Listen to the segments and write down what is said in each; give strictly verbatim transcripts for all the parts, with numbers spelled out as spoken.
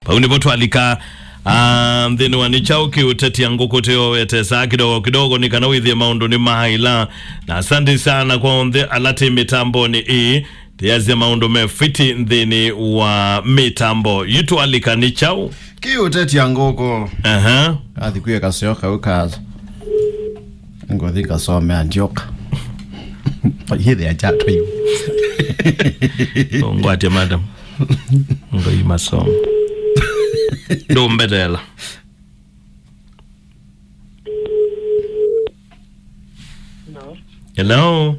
Vau nĩvo twalika, ah, nthĩnĩ wa Nĩ Kyaũ Kĩũtetia Ngũkũ. Tũyowete saa kidogo kidogo nĩ kana wĩthĩe maũndũ nĩ maĩla. Na asante sana kwa onthe ala twĩ mĩtambonĩ ĩĩ. Tũyasya maũndũ me fiti nthĩnĩ wa mĩtambo. Yu twalika Nĩ Kyaũ Kĩũtetia Ngũkũ. Aha. Athi kwĩ kaseo kau ka ngothi ngasomea ndioka. Yĩthĩa kyato yu. Ngwatya, madam. Ngai masomo. Ndũmbetela. Hello. Hello.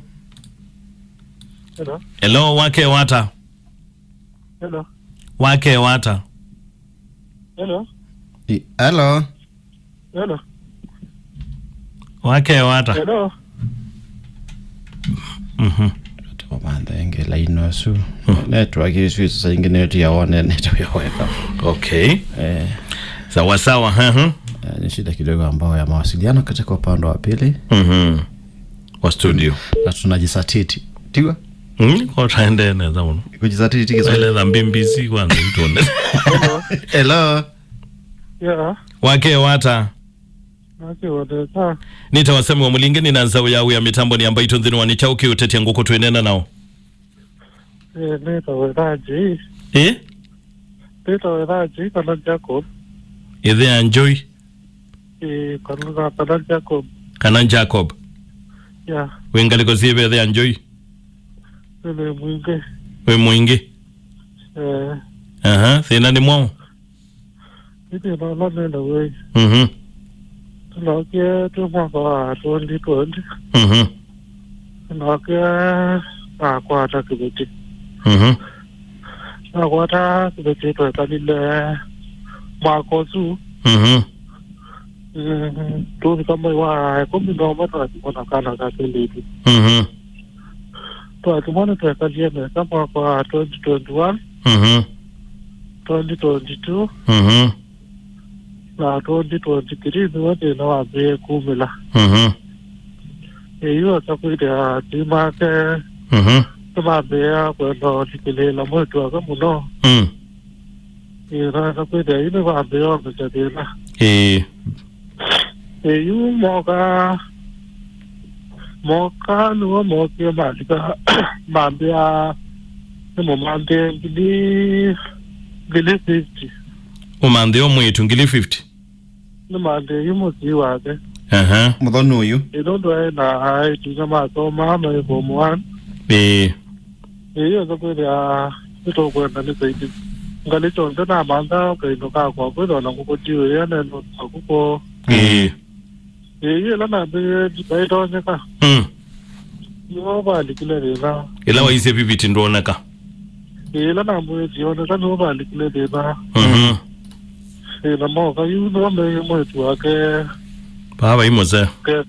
Hello. Hello, wake wata. Hello. Wake wata. Hello. I- Hello. Hello. Wake wata. Hello. Mhm. Tũmanthe ĩngĩ laini ũsu. Network ĩsu ĩsu saa ingĩ nĩyo tiya wone nĩtawĩa weka. Okay. Eh. Sawa sawa, mhm. Eh, ni shida kidogo ambayo ya mawasiliano katika upande wa pili. Mhm. Wa studio. Na tunajisatiti. Tiwa? Mm, kwa taende neza muno. Kujisatiti kisa. Ele dhambi mbisi kwanza itone. Hello. Yeah. Wake wata. Wake wata. Nĩtawa Samuel Mulinge, nĩ na nzaũ ya wĩa mĩtambonĩ ya Mbaitũ nthĩnĩ wa Nĩ Kyaũ Kĩũtetia Ngũkũ. Twĩneena naũ? Eh, nĩtawa Thaji. Eh? Nĩtawa Thaji kana Jacob. Ĩthe ya Njoi. Eh, kana, kana Jacob. Kana Jacob. Yeah. Wĩ ngalĩko syĩva ĩthe ya Njoi? Nĩ Mwingĩ. Wĩ Mwingĩ? Eh. Aha, thĩna nĩ mwaũ? Nĩ thĩna ũla nĩ naw'o. Mhm. Tũnookie twĩ mwaka wa twenty twenty. Mhm. Tũnookie nakwata kĩveti. Mhm. Nakwata kĩveti twekalile mwaka ũsu. Mhm. Mm, tũvika mwei wa ĩkũmi na ũmwe twathimwa na kana ka kelĩtu. Mhm. Twathimwa nĩtwekalie nesa mwaka wa twenty twenty-one, Mhm. twenty twenty-two, Mhm. na twenty twenty-three nĩw'o thĩna wambĩĩe kumĩla. Mhm. Ĩyu asa kwĩthĩa asyai make Mhm. nĩmambĩĩa kwenda ũlikĩlĩĩla mwĩĩtu wake mũno. Mm. Ĩĩ, nasa kwĩthĩa yu nĩvambĩĩa ũmĩsya thĩna. Ĩĩ. Ĩĩ, yu moka, moka nĩw'o mokie malika, mambĩa nĩmũmanthĩe ngili, ngili fifty. Ũmanthĩe o mwĩĩtu ngili fifty? Nĩmanthĩe yu mũsyai wake. Aha. Mũthoni ũyũ. Ĩ, nũndũ aĩ na aĩtu na masomaa me form one. Ĩĩ. Ĩĩ, yosa kwĩthĩa nĩtũkwenda nĩ saidi. Ngalĩ kyonthe namantha kaindo kakwa kwĩthwa na ngũkũ tiũĩa neno makuko. Ĩĩ. Ĩĩ, ĩla nambĩĩe vaitonyeka. Mm. Nĩvo valikile thĩna. Ĩla waisye viviti ndwoneka. Ĩĩ, ĩla nambĩĩe tioneka nĩvo valikile thĩna. Mhm. Ĩĩ, na moka yu nĩvo meie mwĩĩtu wake. Vaa vai mũseo. Ke-,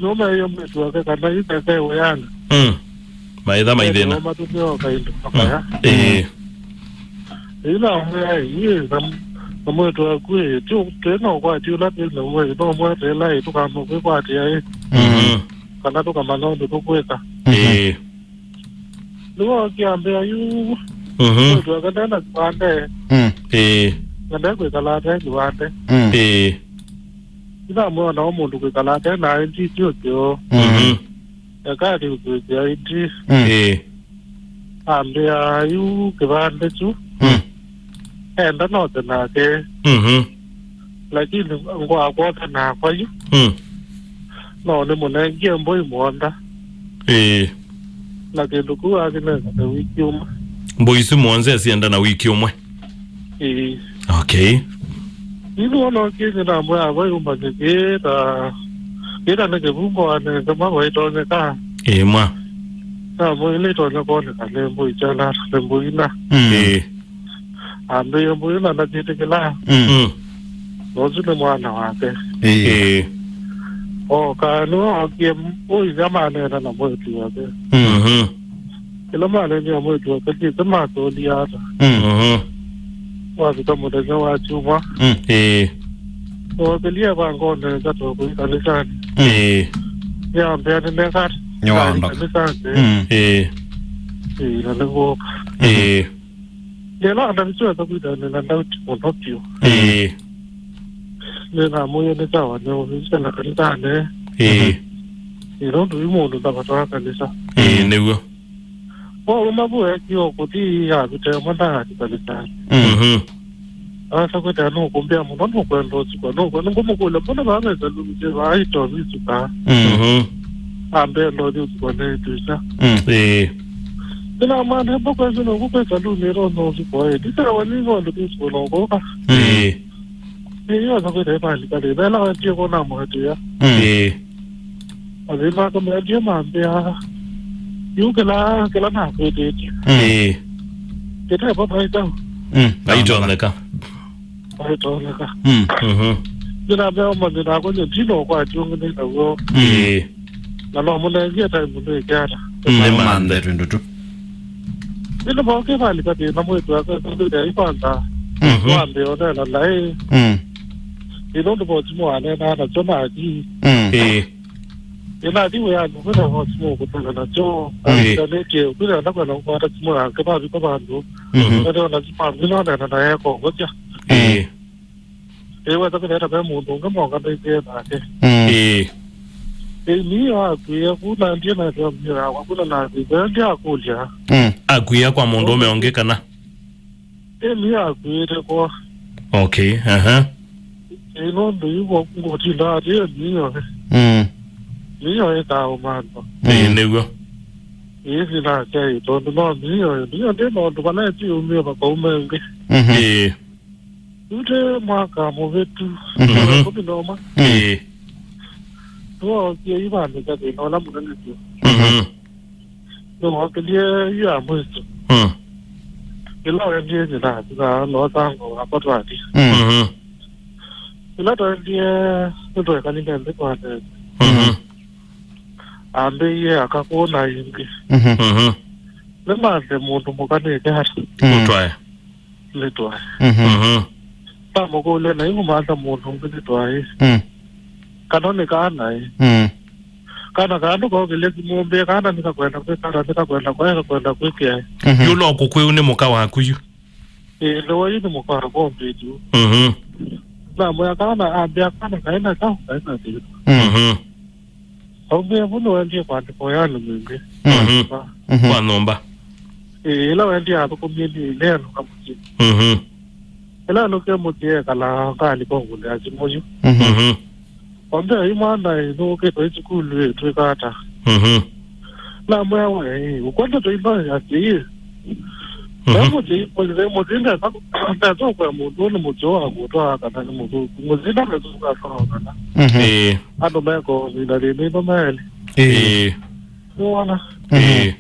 nĩvo meie mwĩĩtu wake kana yu keke wĩanĩ. Mm. Maitha maithĩna. Matũmĩo kaindo makaya. Ĩĩ. Ĩla mwĩa ĩĩ, na, na mwĩĩtu waku ĩĩ, ti twĩ na ũkwati ũla twĩ naw'o ĩĩ, no mwetela ĩĩ, tũkamba kwĩkwatĩa ĩĩ. Mhm. Kana tũkamanya ũndũ tũkwĩka. Ĩĩ. Nĩwookie ambĩa yu, Mhm. Mwĩĩtu wake ndena kĩvande. Mm. Ĩĩ. Na ndekwĩkala ate kĩvande. Mm. Ĩĩ. Ndinamwona o mũndũ kwĩkala ate na I D ti ũseo. Mhm. Eka athi ũsũĩsya I D. Mm. Ĩĩ. Ambĩa yu kĩvande kyu. Mm. Enda nose nake. Mhm. Lakini ngwakwa ota nakwa yu. Mm. No nĩmũnengie mbũi mũonda. Ĩĩ. Na kĩndũ kĩu akĩnengane wiki ũmwe. Mbũi isu mũonze sienda na wiki ũmwe. Ĩĩ. Okay. Yu nĩwona ũkĩnyĩ namwĩa ava yũmbany'e kĩta, kĩta nĩ kĩvungo wanenze ma vaitonyeka. Ĩĩ mwa. Namwĩa ĩla itonya kwoneka nĩ mbũi kyana, nĩ mbũi ina. Mm. Ĩĩ. Ambĩĩe mbũi ina ndakyĩtĩkĩla. Mm. Mm. Na ũsu nĩ mwana wake. Ĩĩ. Ĩĩ. Oka nĩwe ookie ũinya maneena na mwĩĩtu wake. Mm. Mhm. Ĩla maneenie mwĩĩtu wake, syĩthe masũlya ata. Mm. Mhm. Wavika mũthenya wa kyumwa. Mm. Ĩĩ. Ookelie vangone nza tokũi kanisanĩ. Mm. Ĩĩ. Yambĩa nĩneka ata. Nĩwaondoka. Kanisanĩ. Mm. Ĩĩ. Ĩĩ, na nĩngũka. Ĩĩ. Nĩla ndavisye wesa kwĩthĩwa nĩ na ndauti mũno vyũ. Ĩĩ. Nĩnamwĩie nĩ sawa, nĩũvĩsye na kanithanĩ. Ĩĩ. Ĩ, nũndũ yu mũndũ ndavatwa kanisa. Ĩĩ, nĩw'o. Wauma vu ekie o kũthi avita ĩmwe ndaathi kanisanĩ. Mhm. Asa kwĩthĩa nũkũmbĩa mũno, nũkwenda ũsikwa, nũkwenda ngũmũkũlya, mbona vaa ve saluni syĩ vaa ito visukaa? Mhm. Ambĩa ndothi ũsikwa nĩ ituisa. Mm. Ĩĩ. Nĩnamwandĩe mboka ĩsu nũku kwĩ saluni ĩtonya ũsikwa ĩ. Ndisawa nĩ ng'ondo tũsikwa nũkũka. Ĩĩ. Nĩyosa kwĩthĩa ĩvalika thĩna, ĩla wetie kũna mwatĩa. Mm. Ĩĩ. Athĩna ake maendie mambĩa, yu kĩla, kĩla nakwĩtĩtye. Mm. Ĩĩ. Kĩtevo maitau. Mm. Aitonyeka. Aitonyeka. Mm. Mhm. Nĩnambĩa ũmanye nakwa nyie ndina ũkwati ũngĩ nĩ naw'o. Mm. Ĩĩ. Na no mũnengie time nĩke ata. Mm. Nĩ manthe twĩndũ tu. Nĩnĩ moke valika thĩna mwĩtu ake kũthĩthĩa ikwanda. Mhm. Wambĩa ũneena naĩ. Mm. Ĩ nũndũ votimũ waneenaa nasyo nathi. Mm. Ĩĩ. Ĩnathi wĩanĩ kwĩna simũ kũtũla nasyo. Ĩĩ. Avitanĩtye kwĩna ndakwenda kũkwata simũ yake mavika vandũ. Mhm. Ete ona simũ amina onena na yekongosya. Ĩĩ. Ĩĩ, wesa kwĩthĩa ve mũndũ ũngĩ monganĩthie nake. Mm. Ĩĩ. Ĩĩ, niĩ akwĩe kuna ndie na ndio mira kwa kuna na ndio ndio akũlya. Mm. Akwĩa kwa mũndũ ũme ũngĩ kana? Ĩĩ, niĩ akwĩte kwa. Okay, aha. Ĩĩ, nũndũ yu ngũtinda atĩ ĩĩ, niyo. Mm. Niyo ĩkaa ũmantha. Ĩĩ, nĩw'o. Ĩĩ, sinasya ĩ, tondũ no niyo, niyo ndĩ maũndũ vala ĩtiumie vakauma ĩngĩ. Mhm. Ĩĩ. Yu tĩ mwaka mũvĩtu, mhm, ĩkũmi na ũmwe. Mm. Ĩĩ. Nĩwookie ivandĩka thĩna ũla mũnene vyũ. Mhm. Nĩwookĩlye yu ya mwĩso. Mm. Ĩla wendie nyina, na nosango wakwa twathi. Mm. Mhm. Ĩla twendie, nĩtwekalile nthĩ twanene. Mhm. Ambĩie akakũna ĩngĩ. Mhm. Mhm. Nĩmanthe mũndũ mũka nĩke ata. Mm. Ũtwae. Nĩtwae. Mhm. Mhm. Ndamũkũlya, na ĩngũmantha mũndũ ũngĩ nĩtwae. Mm. Kana nĩ kana ĩ. Mm. Kana kana ndũkokĩlye simũ mbĩe, kana nĩkakwenda kwĩkala, nĩkakwenda kwae, kakwenda kwĩkĩa. Mhm. Yu no kũkwĩu nĩ mũka waku yu. Ĩĩ, nĩwe yu nĩ mũka wakwa ũmbĩtu. Mhm. Namwĩa kana, ambĩa kana kaĩ na kau, kaĩ na thĩna. Mm. Mhm. Aumie vu nĩwendie kwandĩka ũyano mwingĩ. Mhm. Mhm. Kwa nyũmba. Ĩĩ, ĩla wendie athũkũmie nĩ neenũka mũsyĩ. Mhm. Ĩla nũke mũsyĩ ekala ngalika ũkũlya simũ yu. Mhm. Mhm. Ombea yu mwana ĩ, nũkĩtwe ĩ sukulu ĩ, twĩka ata? Mhm. Namwĩa we ĩ, ũkwenda tũimba ya kĩĩ? Mhm. Ve mũsyĩ, mũsyĩ, mũsyĩ ndesa, ndesa ũkwĩa mũndũ nĩ mũsyĩ wa kũtwaa kana nĩ mũthũku. Mũsyĩ ndamesũka twaonana. Mhm. Ĩĩ. Andũ meko ĩvinda yĩĩ nĩ ĩno maelĩ. Ĩĩ. Ĩĩ. Nĩwona? Ĩĩ.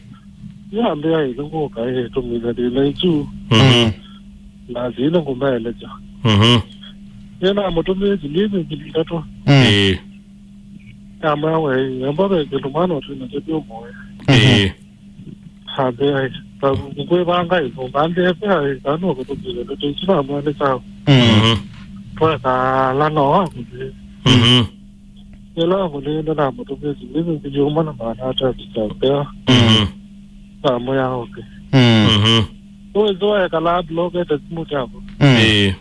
Yambĩa ĩthĩ ngũka ĩĩ tũmine thĩna ĩsu. Mhm. Na thĩna ngũmaelesya. Mhm. Nĩnamũtũmĩe silingi ngili itatũ. Mm. Ĩĩ. Namwĩa we ĩĩ, amba ve kĩndũ mwana ũtwĩna kĩtũ ũmwe. Ĩĩ. Ambĩa ĩĩ, ta ngwĩvanga ĩthũnga ndĩepea ĩĩ, kana ũkũtũmĩe ndeto isu namwĩa nĩ sawa. Mm. Mhm. Twekala no wakũthĩ. Mhm. Ĩla wakũlĩĩle namũtũmĩe silingi ngili ũmwe na maana atatũ sya mbea. Mhm. Namwĩa okay. Mm. Mhm. Ũĩsĩ waekala ablokete simũ syakwa. Mm. Ĩĩ.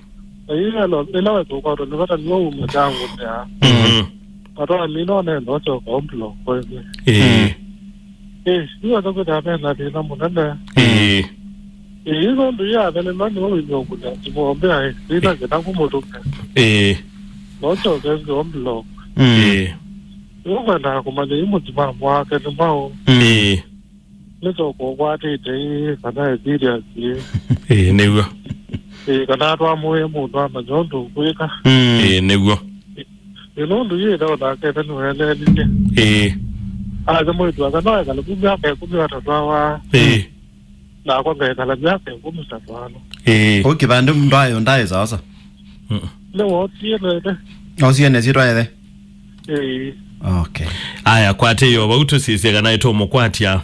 Na yu ĩla, ĩla wesa ũkwatwa nĩ vata nĩwe umĩtaa ngũnĩa. Mhm. Atwamina onenda ũsyoka ũmblock kwene. Ĩĩ. Mm. Ĩĩ, yu wesa kwĩthĩa vena thĩna mũnene. Ĩĩ. Ĩĩ, yu nũndũ yu athelelwa nĩwe wĩmĩũkũlya simũ ombea ĩ, thĩna kĩna kũmũtũmĩa. Ĩĩ. Na ũsyoke nge ũmblock. Mm. Ĩĩ. Yu ngwendaa kũmanya yu mũsimamo wake nĩ mwaũ. Mm. Ĩĩ. Nĩ soko ũkwatĩte ĩ, kana e serious ĩ. Ĩĩ, nĩw'o. Ĩĩ, kana twamũĩe mũndũ amanya ũndũ ũkwĩka. Mm. Ĩĩ, nĩw'o. Ĩ, nũndũ yĩtha ũthakete nĩwelelilye. Ĩĩ. Aze mwĩtu aka no ekala ku myaka ĩkũmi atatwawa. Ĩĩ. Nakwa ngekala myaka ĩkũmi tatwano. Ĩĩ. Ũkĩvande ndayo ndaĩ sasa. Mm. Nĩwosie nete. Osie nesi twaethe. Ĩĩ. Okay. Aya, kwatĩĩo vau tũsisye kana nĩtũmũkwatya.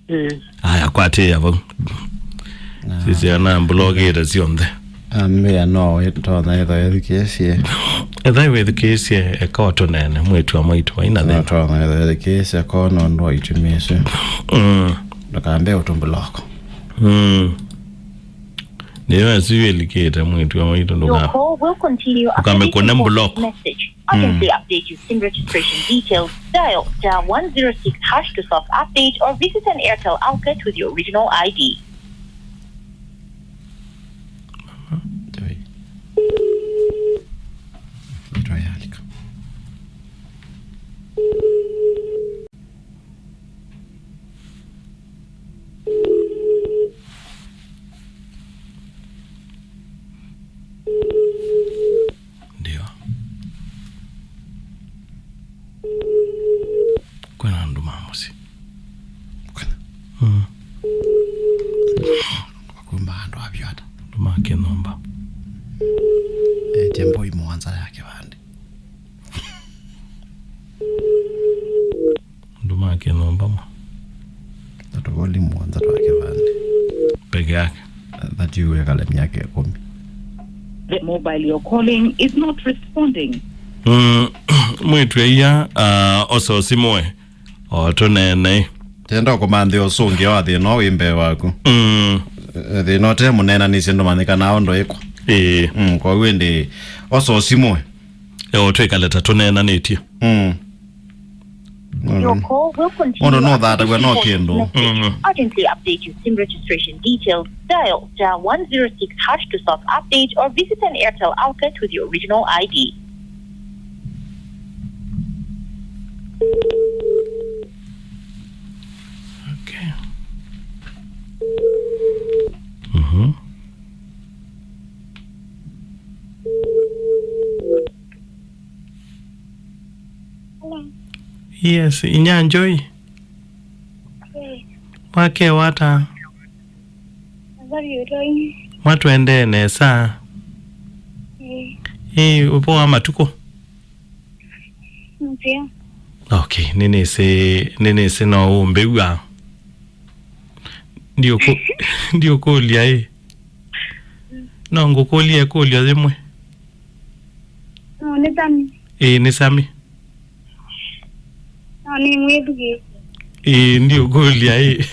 Ĩĩ. Aya, kwatĩĩa vau. Na sisya na mblogĩte syonthe. Ambĩa no wĩtonya ĩtho ethukĩĩsye. Ethai wĩthukĩĩsye eka ũtũneene mwĩtu wa mwaitũ waina thĩna. Tonya ĩtho ethukĩĩsye ko nũndũ wa itumi isu. Mm. Ndũkambĩe ũtũmblock. Mm. Nĩyo ĩsu ĩlikĩte mwĩĩtu wa maitũ. Your call will continue after the recorded message. Urgently update your SIM registration details. Dial star one zero six hash to self-update or visit an Airtel outlet with your original I D. Mama, joy. Joy yalika. Ndio. Kwĩna andũ ma mũsyĩ. Kwĩna. Mm. Kuma andũ avyo ata. Andũ ma kĩnyũmba. Etye mbũi mũonza ya kĩvandĩ. Andũ ma kĩnyũmba ma. Na tũvoli mũonza twa kĩvandĩ. Peke yake. Thatiũ wĩkale myaka ĩkũmi. The mobile you're calling is not responding. Mm, mwĩĩtu ĩia, uh, osa ũsimũ we. O tũneenei. Tenda kũmanthĩa ũsũngĩo wa thĩna ũũ wĩ mbee waku. Mm. Eh, thĩna ũte mũneenanĩsye ndũmanyĩkanaa ũndũ ĩkwa. Ĩĩ. Mm, kwoou ĩndĩ osa ũsimũ we. Eo twĩkale ta tũneenanĩtye. Mm. Your call will continue. Mũndũ nũthataw'a no kĩndũ. Urgently update your SIM registration details. Dial star one zero six hash to self-update or visit an Airtel outlet with your original I D. Okay. Mhm. Hello. Yes, inya Joy. Yes. Mwake wata? Habari utoi? Mwatwendee nesa. Eh. Ĩ, ũpo wa matukũ? Nzeo. Okay, nĩnĩsĩ, nĩnĩsĩ no ũmbĩw'a. Ndiũkũ-, ndiũkũlya ĩ. No ngũkũlye ĩkũlyo yĩmwe. No, nĩ Sami. Ĩĩ, nĩ Sami. No, nĩ mwĩthukĩĩsye. Ĩĩ, ndiũkũlya ĩ.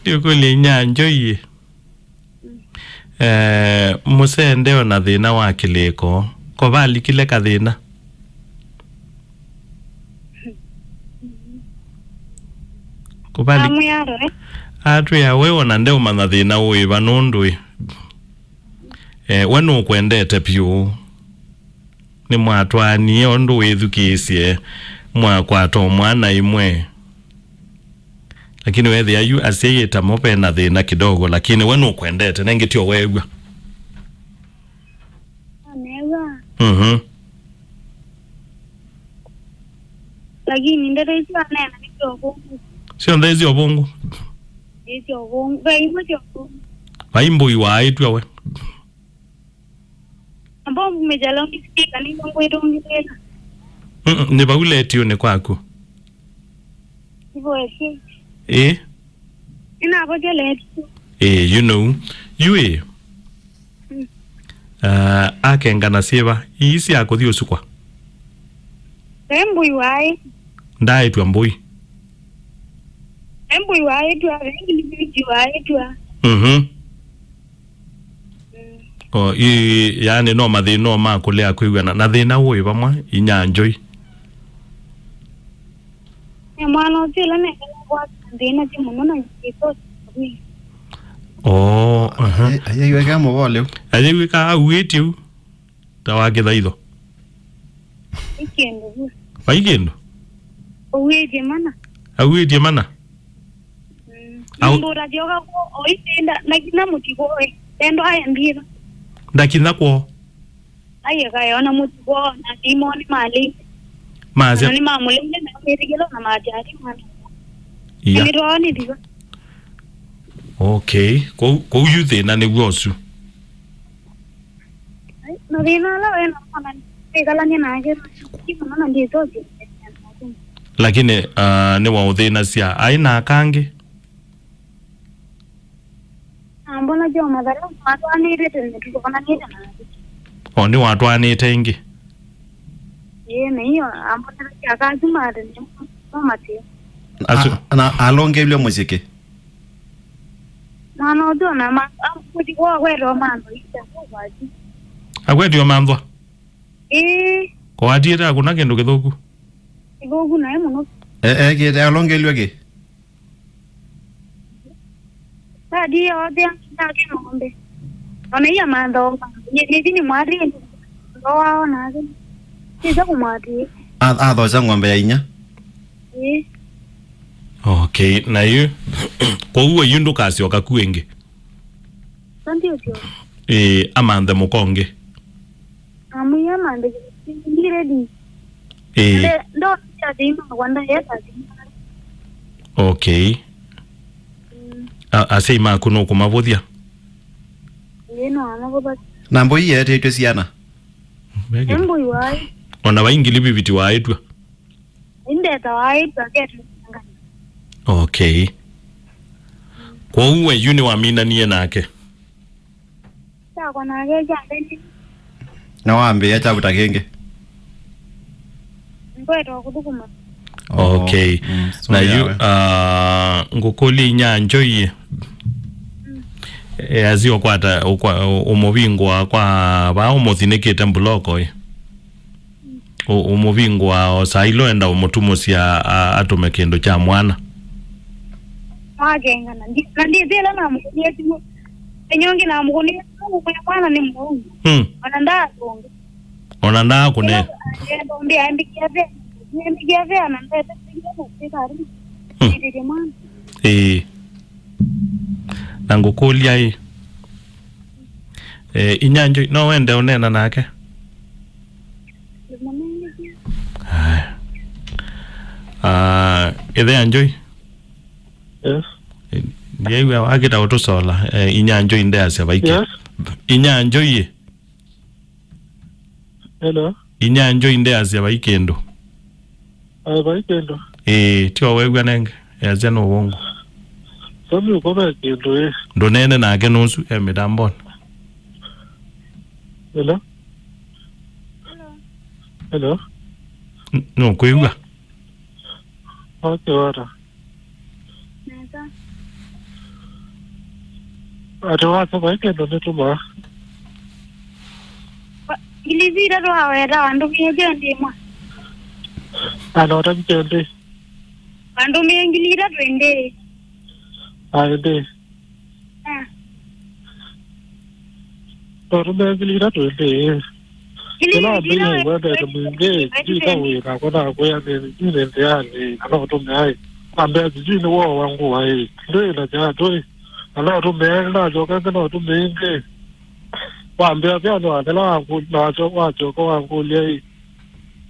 Ndiũkũlya inya Joy ĩ. Eh, mũsee nde o na thĩna wa kĩlĩko. Ko valikile kathĩna? Ko vali-, amwĩa aro, eh? Atwĩa we ona ndeũmanya thĩna ũĩva nũndũ ĩ. Eh, we nũkwendete vyũ. Nĩmwatwaanie ũndũ wĩthukĩĩsye, mwakwata o mwana ĩmwe. Lakini weethĩa yu asyai ĩtamo ve na thĩna kidogo, lakini we nũkwendete, nengĩ tyo weew'a. Neew'a. Mhm. Lakini ndeto isu aneena nĩ sya ũvũngũ. Syonthe sya ũvũngũ? Ĩ sya ũvũngũ. Ve imwe sya ũvũngũ. Vai mbũi waaĩtw'a we. Amba ũmĩkya loud speaker nĩguo ngwĩtũngĩthĩla. Mm, nĩ vau letiũnĩ kwaku? Nĩvo ĩsĩ. Ĩ? Nĩnavotya letiũ. Ĩ, you know. Yu ĩ? Mm. Ah, akengana syĩva? Ii sya kũthi ũsukwa? Ve mbũi waĩ. Ndaaĩtw'a mbũi. Ve mbũi waĩtw'a, ve ngiliviti waĩtw'a. Mhm. O, ii, yaani no mathĩna o ma kũlea kwĩw'ana. Na thĩna ũĩ vamwe, inya Joy? Nĩ mwana ũsu ĩla nengana kwasa thĩna ti mũno na ngĩtosa. Oo, aha. Ayaiweka mũvole. Ayaiweka auĩtye u. Ta wa kĩthaitho. Nĩ kĩndũ vu. Vai kĩndũ? Auĩtye mana. Auĩtye mana? Mm. Au- Mũndũ ũtatyoka kwoo, oisinda, na kinya mũtiko, ĩ, endo aya mbiva. Ndakinya kwoo. Aye kae, ona mũtiko, na simoni mali. Masya. Na nĩ mamũlĩile, na mwĩtĩkĩlo, na matyati mwana. Iya. Nĩ twao nĩ thiva. Okay. Kũu, kũu yu thĩna nĩw'o ũsu. Ai, mathĩna ala we namo na kwĩkalany'a nake, ti mũno na ndĩtoke. Lakini, ah, nĩwaũthĩnasya aĩ na aka angĩ? Ambona kyo mathala, matwanĩte tene, tũkonanĩte nake. O, nĩwatwanĩte ĩngĩ? Ĩĩ, na iyo, ambona kya kasu matene, no mateo. Asu- A-, na alongelwe mũsyĩ kĩ? Mwana ũsu ona ma-, amũthi kwa kwetwa mantho ita kwa kwati. Akwetio manthwa? Ĩĩ. Kwati ĩta kuna kĩndũ kĩthũku? Kĩthũku naĩ mũno. E, e, kĩ, alongelw'a kĩ? Tadi yote yake ng'ombe. Ona iya mantho, nĩ, nĩ thini mwari, ndo wao na thini. Sisa kumwati. A, athosya ng'ombe ya inya? Ĩĩ. Okay, na yu, kwoou yu ndũkasyoka ku ĩngĩ? Sandi ũsyo. Ĩĩ, amanthe mũkonge. Amwĩa amanthe, ndi ready. Ĩĩ. Nde, ndo, ya thima kwa nda, ya thima. Okay. Mm. A, asyai maku nũkũmavũthya? Ĩĩ, no amavũthya. Na mbũi yeetĩtw'e syana? Embũi waĩ. Ona vai ngiliviviti waaĩtw'a? Indeta waĩ paketi ngani. Okay. Kwoou we yu nĩwaminanie nake? Takwa nake kyambeni. Na wambĩĩa kyavuta kĩngĩ? Ngwetwa kũthũkũma. Oh, okay. Mm, na sorry yu, awe. Ah, ngũkũlye inya Njoi. Mm. Easya ũkwata, ũkwa-, ũmũvingũa kwa vaa ũmũthinĩkĩte mbuloko ĩ. Ũ-, ũmũvingũa o saa ila ũenda ũmũtumũsya a-, atũme kĩndũ kya mwana. Wakengana. Ndi-, na ndĩthĩla namũkũnie simu. Enyongi namũkũnie simu, kũya mwana nĩ mũu. Hmm. Ona ndaatũnge. Ona ndaakũne. Ĩla, ĩla ndombe ambĩkia ve, ambĩkia ve, na ndete, ndete, ndete, Hmm. Ndĩtĩtye mwana. Ĩĩ. Na ngũkũlya ĩ. Eh, inya Njoi, no wende ũneena nake? Aya. Ah, ĩthe ya Njoi? Yes. Eh, ndiaigua akĩta ũtũsola, eh, inya Njoi ndeasya vaike. Yes. Inya Njoi ĩ? Hello. Inya Njoi ndeasya vai kĩndũ. Ai, vai kĩndũ. Ĩĩ, tio wew'a nenge. Easya nũ wongo. Sami uko ve kĩndũ ĩ. Ndũneene nake nũsu e mĩtambonĩ. Hello. Hello. N-, nũkwĩw'a? Okay, wata. Nesa. Ati wasa vai kĩndũ nĩtũmaa. Wa-, ngili itatũ waweta wandũmie kyo ndĩmwa. Ana ũtavike ndĩ. Wandũmie ngili itatũ ĩndĩ. Aĩ ndĩ. Ah. Tondũ me ngili itatũ ĩndĩ. Ngili ĩla itatũ ambĩie wendete mwingĩ, ĩndĩ. Sijui ta wĩ nakwa nakwĩa nĩ, nĩ nthĩanĩ, kana ũtũmĩaĩ. Ambĩa sijui nĩ woo wa ngũa ĩ. Ndwĩ na kyatũ ĩ. Kana ũtũmĩe, nasyoka ĩngĩ na ũtũmĩe ĩngĩ. Wambĩa vyano andela waku, nasyo-, wasyoka wangũlya ĩ.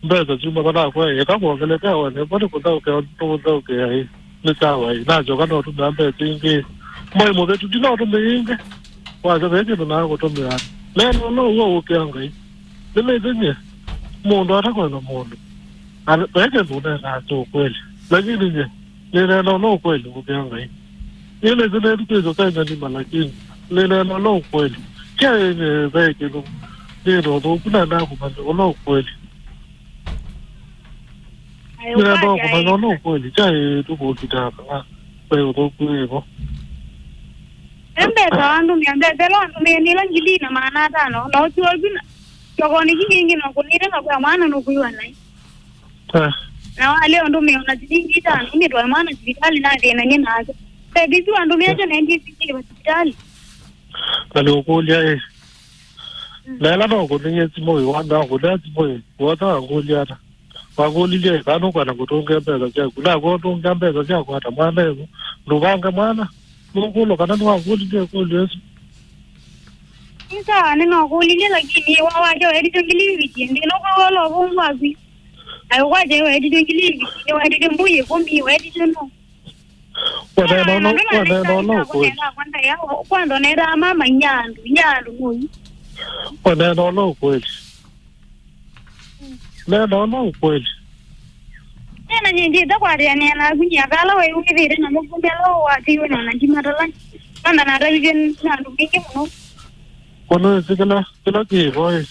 Mbesa syuma vanakwa ĩ, eka kwongeleka one, mbona kũthaũkĩa ũndũ tũũthaũkĩa ĩ? Nĩ sawa ĩ, nasyoka notũmĩa mbesa ingĩ. Mwai mũvĩtu ndinotũmĩa ingĩ. Wasya ve kĩndũ naakũtũmĩa. Neno no ũw'o ũkĩa Ngai. Nĩnĩsĩ nyie, mũndũ atakwenda mũndũ. Ana-, ve kĩndũ ũneenaa kya ũkweli. Lakini nyie, nĩneena ũla ũkweli ũkĩa Ngai. Nĩnĩsĩ nĩthukĩĩsye Saitani ma, lakini nĩneena ũla ũkweli. Kyaĩ nyie ve kĩndũ nĩna ũthũku, nendaa kũmanya ũla ũkweli. Nĩnendaa kũmanya ũla ũkweli, kyaĩ tũkũkitaa kana ve ũthũku wĩvo. Embesa wandũmĩa mbesa ĩla wandũmĩe nĩ ĩla ngili na maana atano, na ũsu waku na kyokonĩ kĩngĩ nokũnĩte na kwa mwana nũkwĩwa naĩ. Eh. Na walea ũndũmĩa ona silingi itano, nĩtwae mwana sivitalĩ nathĩnany'e nake. Mbesa isu wandũmĩa syo nendie sivitalĩ. Na nĩũkũlya ĩ. Mm. Na ĩla nokũnĩie simũ ĩ, wambĩa kũnĩa simũ ĩ, wosa wangũlya ata? Wangũlilye ĩ, kana nũkwenda kũtũngĩa mbesa syaku? Nakwa ũtũngĩa mbesa syaku ata? Mwana ĩvo, ndũvange mwana. Nũkũlwa kana nĩwakũlilye ĩkũlyo ĩsu? Nĩ sawa, nĩnokũlilye, lakini wa waja wetitwe ngili iviti, ndĩ nũkwĩw'a ũla ũvũngũ waku. Ayo kwaja wetitwe ngili iviti, nĩwetitwe mbũi ĩkũmi, wetitwe no. Wanena ũla, wanena ũla ũkweli. Kwanza neta mama inya andũ, inya andũ mũi. Wanena ũla ũkweli. Nena ũla ũkweli. Nena nyingi ĩta kwatĩanĩa naku nyia kala weyumĩthĩte na mũvume ala watiwe na ona ndimatala. Kwanza natavithye na andũ maingĩ mũno. Kũnũĩsĩ kĩla, kĩla kĩvo ĩ.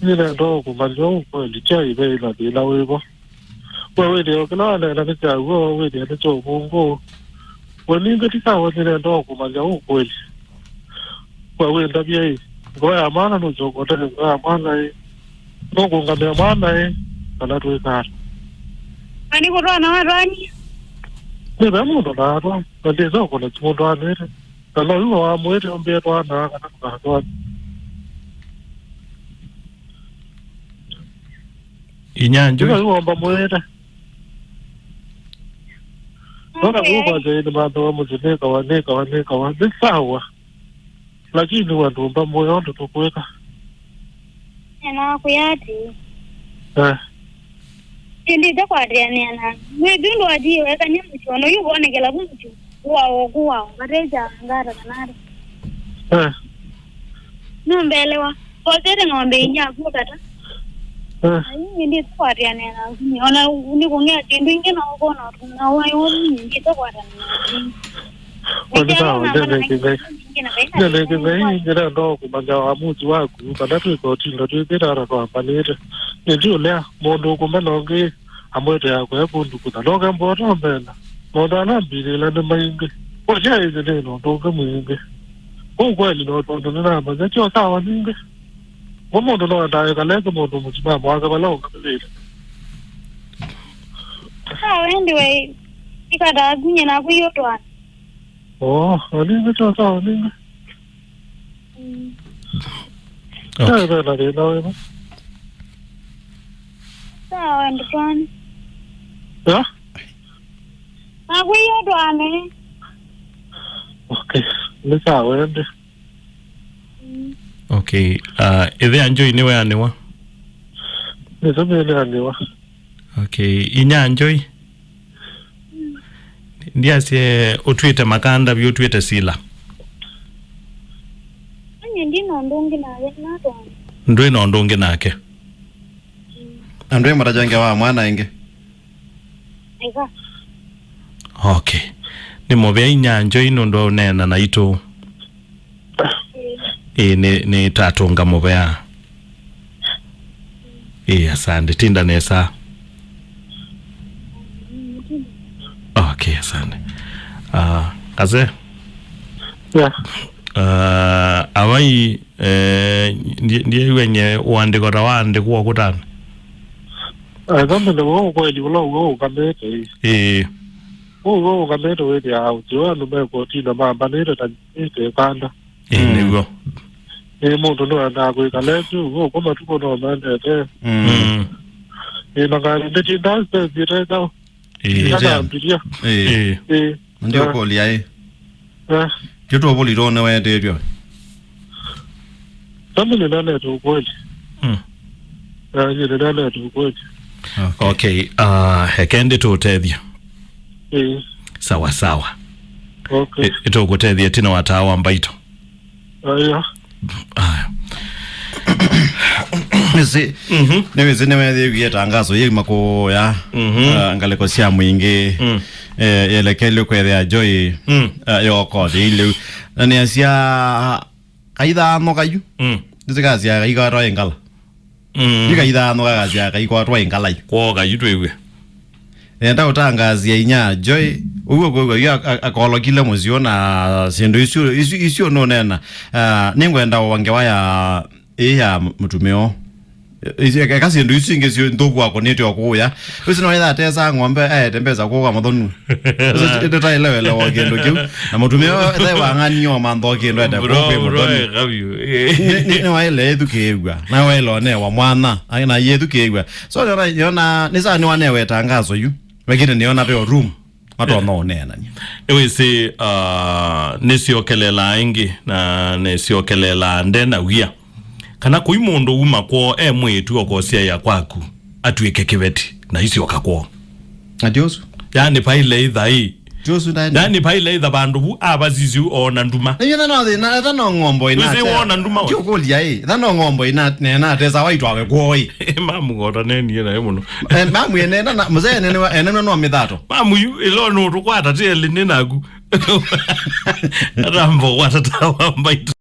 Nĩnenda ũkũmanya ũkweli, kyaĩ ve na thĩna wĩvo. We wĩthĩa kĩla waneena nĩ kya w'o, wĩthĩa nĩ kya ũvũngũ. Kwa ningĩ ti sawa, nĩnenda o kũmanya ũkweli. Kwa wĩndavya ĩ, ngoo ya mwana nũsyoka ũtavya ngoo ya mwana ĩ, nũkũngamĩa mwana ĩ, kana twĩka ata? Na nĩ kũtwana watwanie? Nĩ ve mũndũ naatwa, na ndĩsa ũkũna ti mũndũ anĩte. Na no yu wamwĩte ũmbĩe twana kana tũkatwana. Inya Njũi. Yu wamwĩte. Nona kũkwata ĩndĩ mathawa mũsyĩ nĩkawa, nĩkawa, nĩkawa. Nĩ sawa. Lakini wandũmba mũyo ũndũ tũkwĩka. Ena kwĩa atĩĩ. Eh. Ĩndĩ ĩte kwatĩanĩa na. Mwĩtu ndwatiĩ wekany'a mũsyĩ, ona yu wonekela vu mũsyĩ. Kuwa oku wao, vateja ngata kanare. Eh. Nũmbelewa. Kosete ng'ombe inya kũtata. Eh. Ai, ĩndĩ ĩte kwatĩanĩa na. Ona nĩ kũng'ea kĩndũ ingĩ na ũkona na ũmai ũmwe ĩndĩ ĩte kwatĩanĩa na. Nĩ sawa, ndeleke Ngai. Ndeleke Ngai, nĩrenda o kũmanya wamusi waku, kana twĩ kotini na twĩkĩte ata twambanĩte. Nĩndi ũlea mũndũ ũkũmena ũngĩ amwete yakwa ekũndukutha. Noke mboto mbena. Maũndũ ala mbĩlĩla nĩ maingĩ. Kũsya ĩthĩ nĩ na ũndũ ũngĩ mwingĩ. Kũu kweli no tondũ nĩnamanya tyo sawa ningĩ. Mo mũndũ no ndaĩkaleke mũndũ mũsimamo wake vala ũkamĩlĩte. Sawa, anyway, ĩkatakunye naku yotwana. Oo, alinga tyo sawa ninga. Mm. Okay. Sawa, na thĩna wĩna. Sawa, ndũtwane. Ya? Nakwĩie ũtwane. Okay, nĩ sawa ende. Mm. Okay, uh, ĩthe ya Njũi nĩweanĩwa? Nĩtũmĩnĩanĩwa. Okay, inya Njũi. Ndiasye ũtwĩte makanda vyũ, ũtwĩte sila. Anye ndi na ũndũ ũngĩ nake, natwana. Ndwĩ na ũndũ ũngĩ nake? Na ndwĩ mũtajange wa mwana ĩngĩ? Eka. Okay. Nĩ mũvea inya Njũi nũndũ wa ũneena naitũ. Ĩĩ, nĩ, nĩ tatũnga mũvea. Ĩĩ, asante. Tinda nesa. Okay, asante. Ah, kaze. Yeah. Ah, awai, eh, ndie, ndie wenye uandiko ta waandikwa ukutani. Athomele wo kweli ula uo ukamete. Ĩĩ. Uo ukamete wĩthĩa au, tio andũ mekotino mambanĩte ta ĩte kanda. Ĩĩ, mm, nĩw'o. Ĩĩ, mũndũ nĩwendaa kwĩkala ĩsu, ũkũ matukũ no mendete. Mm. Mm. Ĩĩ, na ngalĩ ndĩtindaa sitesitethau. Ĩĩ. Ĩĩ. Ĩĩ. Ĩĩ. Ĩĩ. Ndio kũlya ĩ. Eh. Kĩu tũvũlitwe nĩweetĩtw'e. Tami nĩnanete ukweli. Mm. Eh, nĩnanete ukweli. Okay. Okay, ah, eke ndĩ tũtethya. Ĩĩ. Sawa, sawa. Okay. Ĩ-, ĩtũkũtethya ĩtina wa taa wa mbaitũ. Aya. Aya. Nĩsĩ, mhm, nĩwĩsĩ nĩweethĩwie tangaso yĩu makũya, mhm, ah, ngalĩko sya mwingĩ, mm, eh, yelekelwe kwethĩa Njũi, mm, ah, yokotĩ ilĩu. Na nĩasya kaithano kayu, mm, nĩsikasya kaikatwa ĩngala. Mm. Yu kaithano kakasya kaikwatwa ĩngalai. Kwooka yu twĩw'e. Nenda ũtangaasya inya Njũi. Ũw'o kwĩw'a yu ak-, ak-, akolokile mũsyĩ na syĩndũ isu, isu, isu nũneena. Ah, nĩngwenda wa ngewa ya, ĩ ya mũtumĩa. Isu, eka syĩndũ isu ingĩ syo nthũku akũnĩte o kũũya. Ũsu no etha atesa ng'ombe, aete mbesa kũũka mũthonu. Ũsu ĩtũ taĩlewelewa kĩndũ kĩu. Na mũtumĩa ethĩwa ang'anie o mantho kĩndũ ete kũũka mũthonu. Bro, bro, eka vyũ. Nĩ, nĩ, nĩwaĩle ĩthukĩĩw'a. Na waĩle onewa mwana. Ai, na yĩthukĩĩw'a. So, yona, yona, nĩ saa nĩwanewe tangaso yu. Lakini nĩona veo room. Matonya ũneenany'a. Nĩwĩsĩ, ah, nĩsyokelelaa ĩngĩ, na nĩsyokelelaa nde na wia. Kana kũi mũndũ uma kwoo e mwĩĩtu okosyaĩa kwaku, atw'ĩke kĩveti, na isyoka kwoo. Ati ũsu? Yani, vaile ĩtha ĩ. Ti ũsu ndaenda. Yani, vaile ĩtha vandũ vu avasisyu oona nduma. Nĩyo ĩtha no thĩna, ĩtha no ng'ombo ĩnate. Wĩsĩ woona nduma we? Ti ũkũlya ĩ. Ĩtha no ng'ombo ĩna, nena atesa waitwawe kwoo ĩ. Mamu ngota nenie naye mũno. Eh, mamu enena na, mzee enene wa, enene no mithato. Mamu yu, ilo no tukwata ti elĩ nĩ naku. Atambo watata wa mbaitũ.